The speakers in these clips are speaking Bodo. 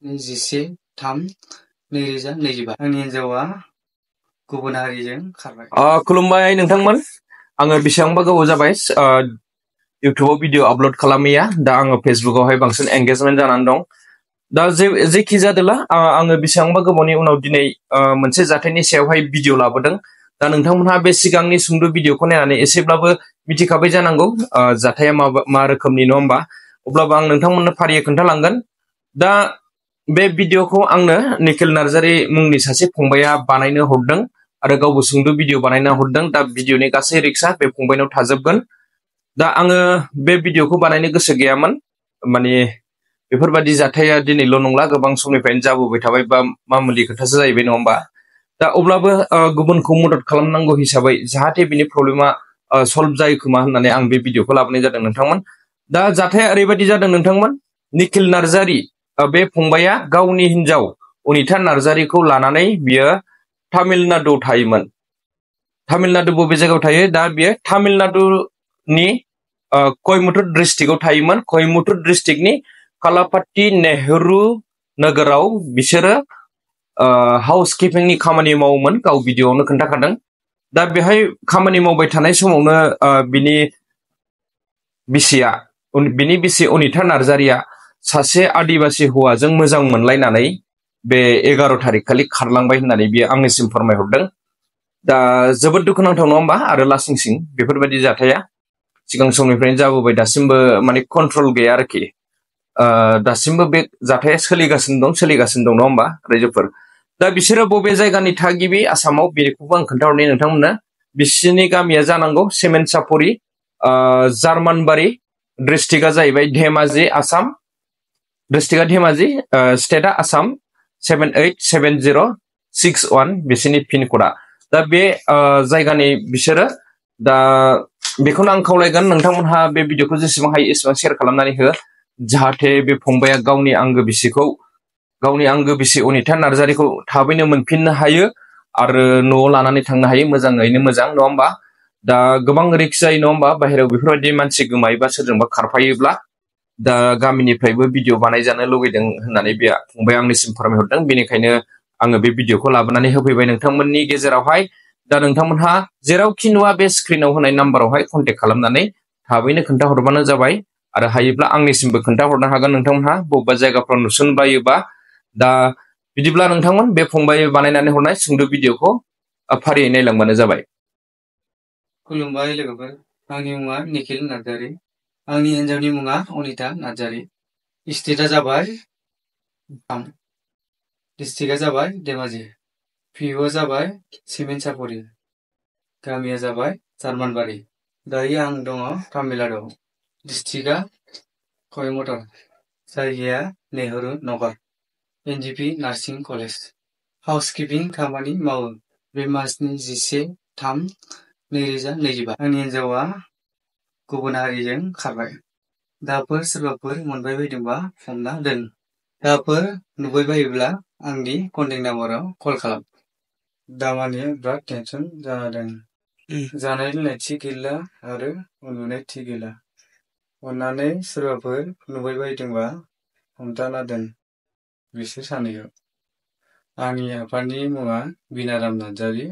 11/3/2025 आंनि हिन्जावा गुबुन हारिजों खारबाय। खुलुमबाय नोंथांमोन। आङो बेसेबांबा गोबाव जाबाय इउटुबाव भिडिअ आपल'ड खालामैया। दा आङो फेसबुकावहाय बांसिन एंगेजमेन्ट जानानै दं। दा जेखि जादोला आङो बेसेबांबा गोबावनि उनाव दिनै मोनसे जाथायनि सायावहाय भिडिअ लाबोदों। दा नोंथांमोनहा बे सिगांनि सुंद' भिडिअखौ नायनानै एसेब्लाबो मिथिखाबाय जानांगौ जाथाया मा रोखोमनि, नङा होमबा? अब्लाबो आं नोंथांमोननो फारियै खोन्थालांगोन। दा बे भिडिअखौ आंनो निखिल नार्जारी मुंनि सासे फंबाया बानायनो हरदों आरो गावबो सुंद' भिडिअ बानायना हरदों। दा भिडिअनि गासै रिक्सा बे फंबायनाव थाजोबगोन। दा आङो बे भिडिअखौ बानायनो गोसो गैयामोन। माने बेफोरबादि जाथाया दिनैल' नंला, गोबां समनिफ्रायनो जाबोबाय थाबाय बा मामुलि खोथासो जाहैबाय, नङा होमबा? दा अब्लाबो गुबुनखौ मदद खालामनांगौ हिसाबै जाहाथे बिनि प्रब्लेमा सल्भ जायो खोमा होननानै आं बे भिडिअखौ लाबोनाय जादों नोंथांमोन। दा जाथाया ओरैबायदि जादों नोंथांमोन, निखिल नार्जारी बे फंबाया गावनि हिन्जाव अनिता नार्जारीखौ लानानै बियो तामिलनाडुआव थायोमोन। तामिलनाडु बबे जायगायाव थायो? दा बियो तामिलनाडुनि कयमुटुर डिस्ट्रिक्टआव थायोमोन। कयमुटुर डिस्ट्रिक्टनि कालापाट्टी नेहरू नोगोराव बिसोरो हाउस किपिंनि खामानि मावोमोन, गाव भिडिअआवनो खोन्थाखादों। दा बेहाय खामानि मावबाय थानाय समावनो बिनि बिसि अनिता नार्जारीया सासे आदिबासि हौवाजों मोजां मोनलायनानै बे 11 थारिख खालि खारलांबाय होननानै बियो आंनिसिम फोरमायहरदों। दा जोबोद दुखुनांथाव, नङा होमबा? आरो लासिंसिं बेफोरबायदि जाथाया सिगां समनिफ्रायनो जाबोबाय, दासिमबो माने कन्ट्रल गैया आरोखि। दासिमबो बे जाथाया सोलिगासिनो दं, नङा होमबा रायजोफोर? दा बिसोरो बबे जायगानि थागिबि आसामाव, बेखौबो आं खोन्थाहरनाय नोंथांमोननो। बिसोरनि गामिया जानांगौ सेमेन्सापरि, जार्मानबारि, डिस्ट्रिक्टआ जाहैबाय धेमाजि, आसाम। डिस्ट्रिक्टआ धेमाजि, स्टेटआ आसाम। 787061 बिसोरनि पिन क'डआ। दा बे जायगानि बिसोरो। दा बेखौनो आं खावलायगोन नोंथांमोनहा बे भिडिअखौ जेसेबां हायो एसेबां शेयार खालामनानै हो, जाहाथे बे फंबाया गावनि आंगो बिसि अनिता नार्जारीखौ थाबैनो मोनफिननो हायो आरो न'आव लानानै थांनो हायो। मोजाङैनो मोजां, नङा होमबा? दा गोबां रिक्स जायो, नङा होमबा? बाहेरायाव बेफोरबायदि मानसि गोमायोबा, सोरजोंबा खारफायोब्ला। दा गामिनिफ्रायबो भिडिअ बानायजानो लुगैदों होननानै बे फंबाया आंनिसिम फोरमायहरदों। बेनिखायनो आङो बे भिडिअखौ लाबोनानै होफैबाय नोंथांमोननि गेजेरावहाय। दा नोंथांमोनहा जेरावखि नुवा बे स्क्रिनाव होनाय नाम्बारावहाय कन्टेक्ट खालामनानै थाबैनो खोन्थाहरबानो जाबाय। आरो हायोब्ला आंनिसिमबो खोन्थाहरनो हागोन नोंथांमोनहा बबेबा जायगाफ्राव नुसनबायोबा। दा बिदिब्ला नोंथांमोन बे फंबाय बानायनानै हरनाय सुंद' भिडिअखौ फारियै नायलांबानो जाबाय। खुलुमबाय लोगोफोर, आंनि मुङा निखिल नार्जारी, आंनि हिन्जावनि मुङा अनिता नार्जारी। स्टेटआ जाबाय आसाम, डिस्ट्रिक्टआ जाबाय धेमाजि, पिअ'आ जाबाय सेमेन्सापरि, गामिया जाबाय जार्मानबारि। दायो आं दङ तामिलनाडुआव। डिस्ट्रिक्टआ कयमुटर, जायगाया Nehru Nagar, एनजिपि nursing college. House keeping खामानि मावो। बे मासनि 11/3/2025 आंनि हिन्जावा गुबुन हारिजों खारबाय। दाफोर सोरबाफोर मोनबाय बायदोंबा हमना दोन। दाफोर नुबाय बायोब्ला आंनि कन्टेक्ट नाम्बाराव कल खालाम। दामानि बिराद टेनसन जादों। जानाय लोंनाय थिग गैला आरो उन्दुनाय थिग गैला। अन्नानै सोरबाफोर नुबाय बायदोंबा हमथाना दोन बिसोर सानैखौ। आंनि आफानि मुङा बिनाराम नार्जारी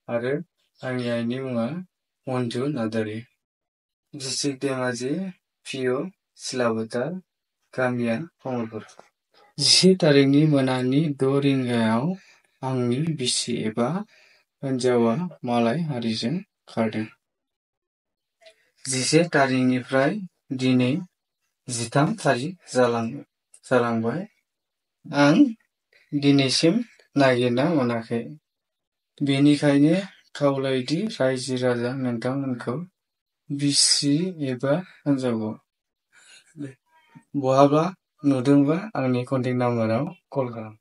आरो आंनि आइनि मुङा मन्जु नार्जारी। डिस्ट्रिक्ट धेमाजि, पिअ सिलाबोथार, गामिया कमलपुर। 10 थारिखनि मोनानि 6 रिंगायाव आंनि बिसि एबा हिन्जावा मालाय हारिजों खारदों। 11 थारिखनिफ्राय दिनै 13 थारिख जालांबाय। आं दिनैसिम नागिरना मोनाखै। बेनिखायनो खावलायोदि रायजो राजा नोंथांमोनखौ बिसि एबा हिन्जावखौ बहाबा नुदोंबा आंनि कन्टेक्ट नाम्बाराव कल खालाम।